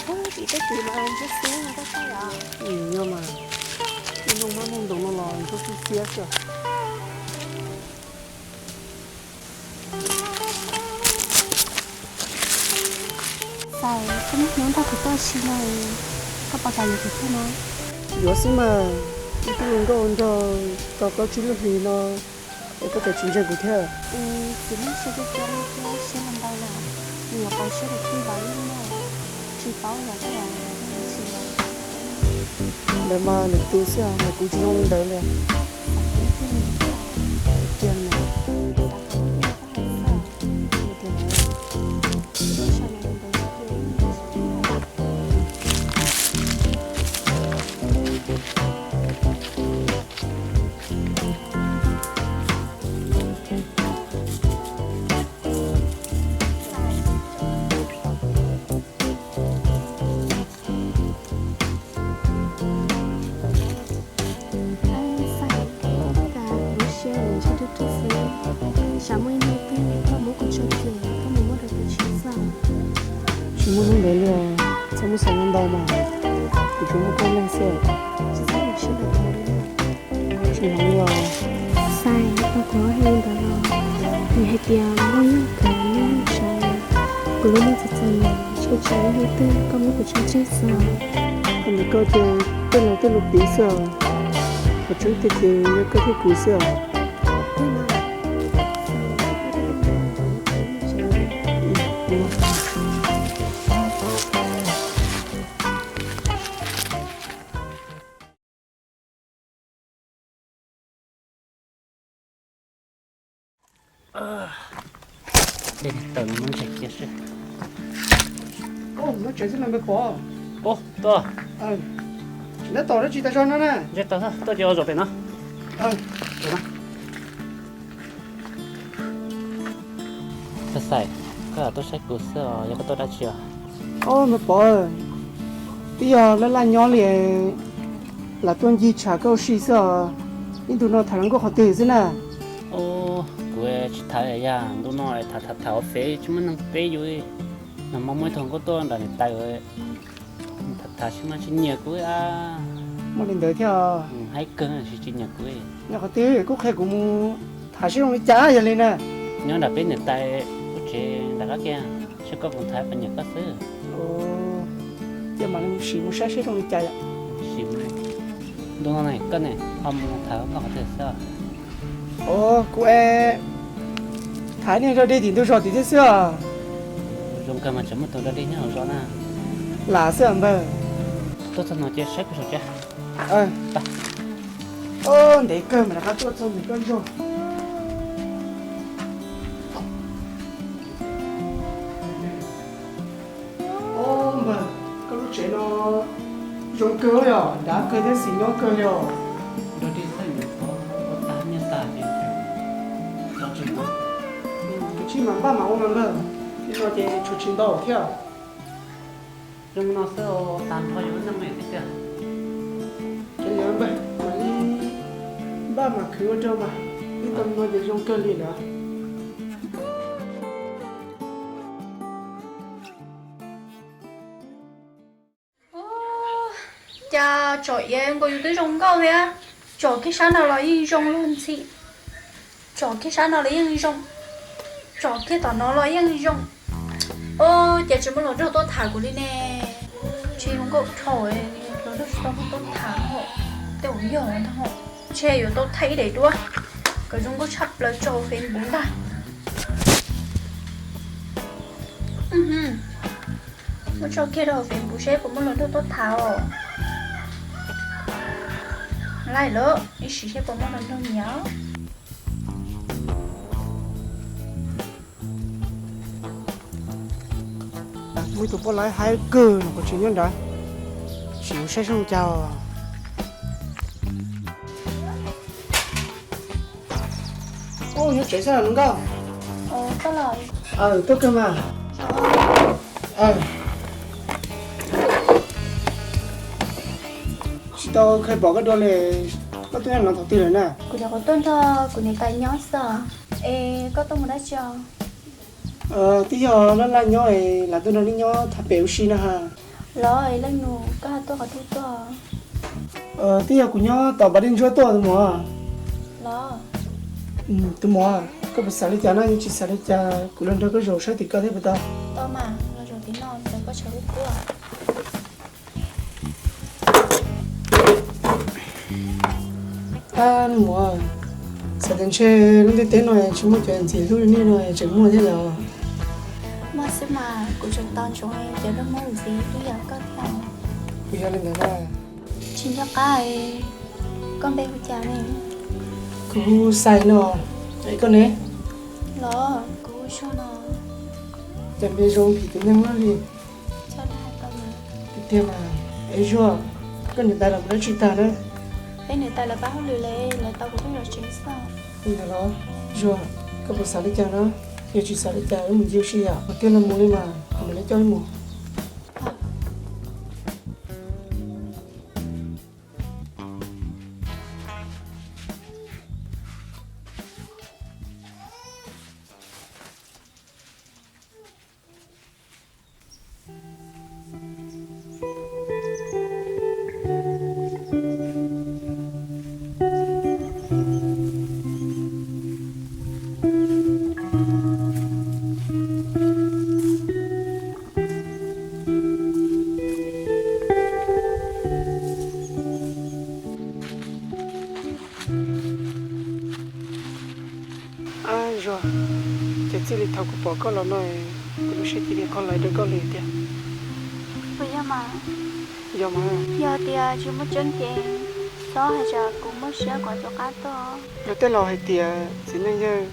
Ib teb chaws mas ntsuab xiab no koj saib os. Nyob mas, ib nroog mab nroog ntoos no los ntsuab xiab xiab xwb. Xais, koj muab hnub nrog kuv tuaj ua si no, koj puas kam yuav kuv thiab na? Yuav xwb mas, ib tug hluas nkauj nrog tau plaub tsib lub hlis no es koj tseem tsis ntseeg kuv thiab. Txiv neej tsis tu tua li thiab siab ntau lawm, nws yuav pauv siab lawm twb vauv yeej muaj, tsis paub yog tej yam tsis yog. Ntawd mas lwm tus xwb os, mas kuv tsis zoo li ntawd li. Tiag mas. Xais, koj lub siab ntshaw rwg rwg xwb, xyov muaj ib hnub twg koj muab kuv tso ces koj mus muaj dua tus tshiab xwb. Tsis muaj hnub ntawd li os, txhob muab xav ntau mas, kuv tsuas muaj koj leej xwb. Tsis txhob ua siab ntawd li. Tsis hnov li os. Xais, tau kuv hais li ntawd los, nws hais tias muaj nyob kawg nyob sawv, kuv lub neej txom txom nyem, ntshe tsis muaj hnub twg koj muab kuv tso tseg xwb. Koj ntawm koj ces tej laus tej lus piv xwb os, qhov tseeb tiag ces yog koj thiab kuv xwb os. Dej tawm no muab ntses cia seb. Nyob tsev xwb no npawg Pov. Ub, tuaj. Tsis ntab tom dab tsi tas zog no na. Ntshe tau tuaj ces ua zaum pem no. Xais, koj tuaj saib kuv xwb os, yog koj tuaj dab tsi os? Ob, npawg Pov, twb yog laj laj nyob li, lam tuaj ncig tsham koj ua si xwb os. Ib ntu no tham hluas nkauj qhov twg xwb na? Ub, kuv tsis tham yag, ntu no tham tham tham ua fev tsis muaj neeg teb yus. Nag hmo muaj ib tug nkauj tuaj nram niam tais, tham tham tsis mas tsis nyiam kuv a. Muaj li ntawd thiab. Haib kawg tsis tsis nyiam kuv. Nyob qhov twg kuj qhia kuv mus tham seb zoo li cas yog li na. Nyob nram peb niam tais lub tsev nram qab kiag, seb koj puas ntxhais puas nyiam koj xwb. Cia mam li sim mus saib seb zoo li cas yom. Sim, ntu no koj ne ho mus tham koj qhov twg xwb? Os, kuv es tham niag zos dej tim ntug zos tim thiab xwb os. Zoo kawg mas tseem muaj tus zos dej nyob hauv zos na. Lam xwb npawg. Tuaj txog no ces saib kuv saum tsev. Ntev kawg mas rov qab tuaj txog ntawm koj zos. Ob npawg, koj lub tsev no zoo kawg yom, dav kawg thiab xis nyob kawg li os. Nrog dej txhawj nyuam qhuav ua tag nyiaj tag ces tso tseg. Tus tsis mas npaj mas ua mas npawg, tsis no ces tshuav tsis ntau thiab. Zoo no xwb tag nrho yus lub neej thiab tiag. Ces yog npawg mam li npaj mas khwv ua rau mas, ib tau no ces zoo kawg li lawm. Cas tsom iav nkaus yus twb zoo nkauj thiab, tsom kiag sab no los yeej zoo luag ntxhi, tsom kiag sab no los yeej zoo, tsom kiag tom no los yeej zoo. Ua cas tsis muaj hluas nraug tuaj tham kuv li ne? Tsis zoo nkauj dhau, hluas nraug tsis tau tuaj tham hos, tej zaum yog ntag hos. Ntshe yuav tau thaij ib daim duab kom zoo nkauj tshaj plaws tso Facebook ntag. Muab tso kiag rau Facebook seb puas muaj hluas nraug tuaj tham os. Laij lawm, ib sim seb puas muaj hluas nraug nyiam. Muaj ib tug poj laib haib kawg no, qhov tseem nyob nrad, sim mus saib zoo cas. Ub, nyob tsev xwb los nkauj? Tuaj kawg mas. Tsis tau kheev pom koj dua li, koj tuaj nyob no thaum twg lawm na? Kuv nyuam qhuav tuaj nrog kuv niam tais nyob xwb. Es koj tuaj mus dab tsi os? Twb yog laj laj nyob es lam tuaj nrog nej nyob tham pem ua si na has. Los, leej nus, koj tuaj qhov twg tuaj? Twb yog kuv nyob tom pas dej ntsuab tuaj tus muam. Los, tus muam, koj puas xav li cas na? Yog tsis xav li cas kuv los nrog koj zaum saib tim koj thiab puas tau? Tau mas, los zaum tim no, koj tshav kuj kuaj. Ab, muam, xav tias ntshe lub ntiaj teb no tsis muaj cov ntxim hlub li nej no tseem muaj thiab los? Muaj xwb mas, kuv tseem tos ntsoov cov nraug mog ntxim hlub yam koj thiab. Puas yog li ntawd na? Tsis nco qab. Koj npe hu cas ne? Kuv hu Xais no. Es koj ne? Los, kuv hu Zuag no. Cas npe zoo phim tus neeg ua luaj li. Tiag tiag mas. Es Zuag, koj niam tais los mus dab tsi tag na? Peb niam tais lawv pab hauj lwm li, lawv tau kuv tuaj zov tsev xwb. Li ntawd los, Zuag, koj puas xav li cas na? Yog tsis xav li cas wb mus ncig ua si yom, qhov twg los mus li mas, kuv mam li coj wb mus. Ab Zuag, ces txij li thaum kuv pom koj los no, kuv lub siab cia li qhov laiv rau koj li tiag. Puas yog mas? Yog mas. Yog tias tsis muaj tseeb ces txhob hais tias kuv muaj siab kom rov qab tuaj. Luag tej laus hais tias txiv neej yawg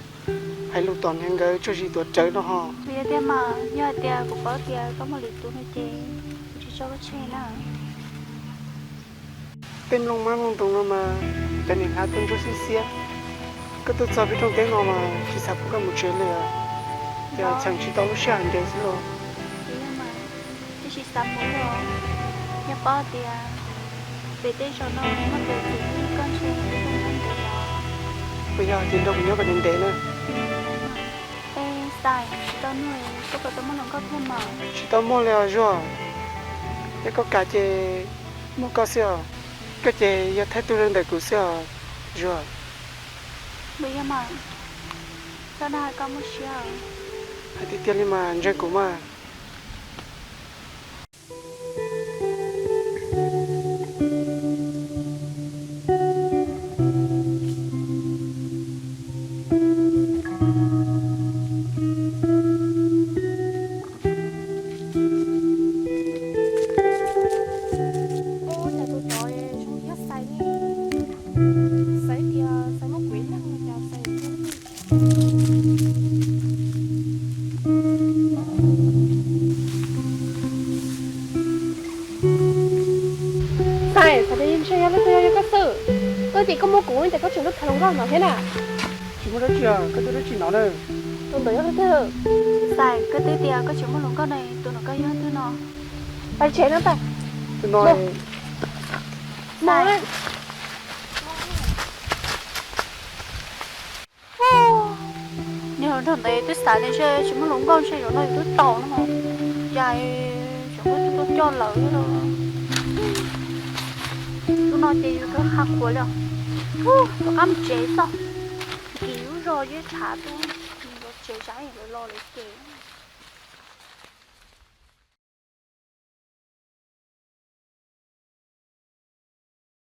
hais lus tom hniav nkawd tsaug zis tuav rawv no ho. Puas yog tiag mas? Yog hais tias kuv paub tias koj muaj lwm tus no ces kuv tsis tso koj tseg na. Tej nplooj mab nplooj ntoos no mas cov niam hnav tuaj ntsuab xiab xiab. Koj tuaj txog peb rooj teb no mas tsis xav pub koj mus tsev li, ces cheem tsis tau lub sij hawm ntev xwb los. Tsis xav mus li, yog paub tias pem tej zaum no muaj tus txiv neej koj ntshe nyob ntev los. Puas yog ces nrog kuv nyob kom ntev ntev na. Es Xais, tsis tau nug koj puas tau muaj hluas nkauj thiab mas? Tsis tau muaj li os Zuag. Yog koj kam ces muaj koj xwb os. Koj ces yog thawj tug ntawm kuv xwb os Zuag. Puas yog mas? Koj dag koj muaj siab. Hais tiag tiag li mas ntseeg kuv mas. Ua cas tus tsov zoo yog Xais ne? Xais tias Xais muaj kuv ib leeg no cas Xais Xais, txhob tias ntshe yog leej twg yog koj xwb. Koj tias koj muaj kuv ces koj tseem tuaj tham hluas nkauj no thiab na. Tsis muaj dab tsi, koj tuaj dab tsi no na? Tus ntawd yog leej twg? Xais, koj twb tias koj tsis muaj hluas nkauj ne, tus no koj yog leej twg no? Pais tsev no tag. Tus no. Niag hluas nraug ntawd twb xav tias ntshe tsis muaj hluas nkauj ntshe zaum no yus twb tau no, cas tseem muaj tus tuaj coj lawm thiab. Tus no ces yus twb qha qhuas li os. Rov qab mus tsev xwb, nkim lub zog yeb tshav tub, mus tsev tsam lawv los lawv cem.